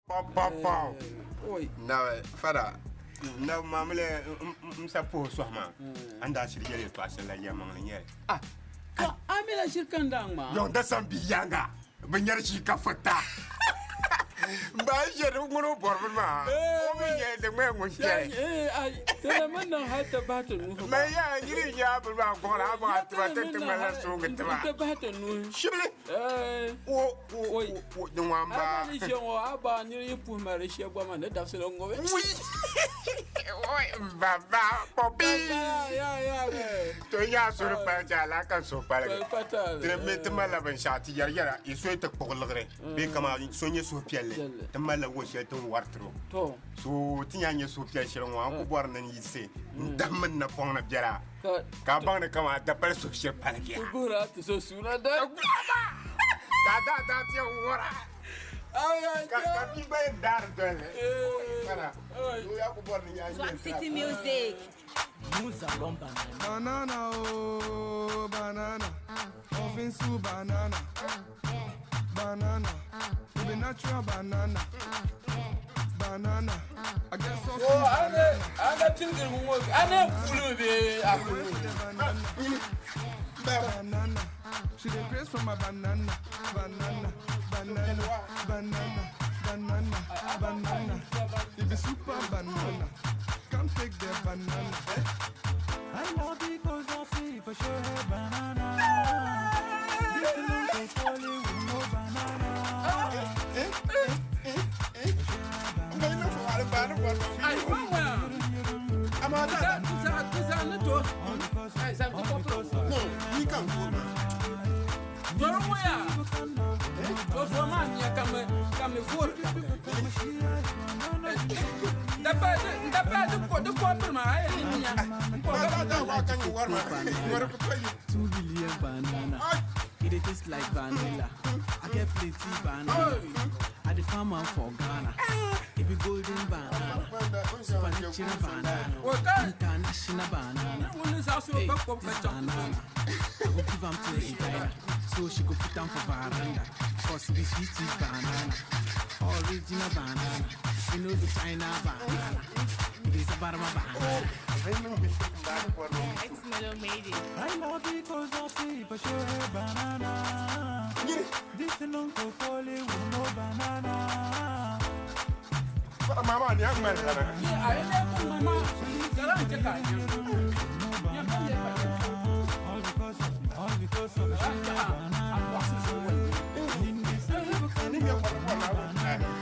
Pɔpɔpɔ. Na fada na mamle n sa puhi sɔhi maa a ni daa shiri yɛli yɛltɔɣa shɛli la yɛlimaŋli nyɛli. Ah, ka a mi la shiri ka n daa ŋmaa. Yɔŋ da sam bia yaaŋa bi nyɛri shii ka fita. N ba yi ʒe di ŋuni o bɔri bini maa o mi nyɛla di ŋmaya ŋun kpɛli. Tɛna mi niŋ hali ti bahi ti nuhi. Mali yaa nyini yaa bini maa gɔŋ la a maŋa tiba ti ti ŋmanila sooŋgi tiba. Ti bahi ti nuhi. Shibili. Wo wo wo di ŋɔ n ba. A ni shɛ ŋɔ a ba niri yi puhi ma di shɛ gba ma ni dabisili n ŋɔbi. Wui ba ba pɔpi. To yaa suhuri kpali ti ala ka suhu kpaligi. Ti mi ti malila binshaɣu ti yɛri yɛra yi so yi ti kpuɣi liɣiri bee kamani so nyɛ suhupiɛlli ti malila wo shɛli ti ni wari tiri o. So ti nya nyɛ suhupiɛlli shɛli ŋɔ a ku bɔri ni n yiɣisi n dahim n napɔŋ ni biɛla ka a baŋ ni kamani dapali suhu shiri paligiya. Ti guhira ti so suuna da. Ka a daa daa ti yɛn wara ka bia gba yɛn daari doli li. Swag City Music. Banana, oh, banana. Offensive banana. Banana. You be natural banana. Banana. I get some Oh, ane ane pilgir ŋɔ ane puli bee a puli. Banana. She dey craze for my banana. Banana. Banana. Banana. Banana. Banana. You be super banana. Come take the banana. I love because I see for sure banana. This little folly with no banana. 2 billion banana. It dey taste like vanilla. I get plenty banana. I dey farm am for Ghana. It be golden banana, supernatural banana, international banana. Hey, this banana, I go give am to Regina, so she go put am for veranda. 'Cause e be sweet sweet banana, original banana. You know the China banana. It is a Barma banana. It's Mellow made it. I love because I see for sure banana. This little folly with no banana. Mama ni an ŋmani lana. All because of, all because of banana.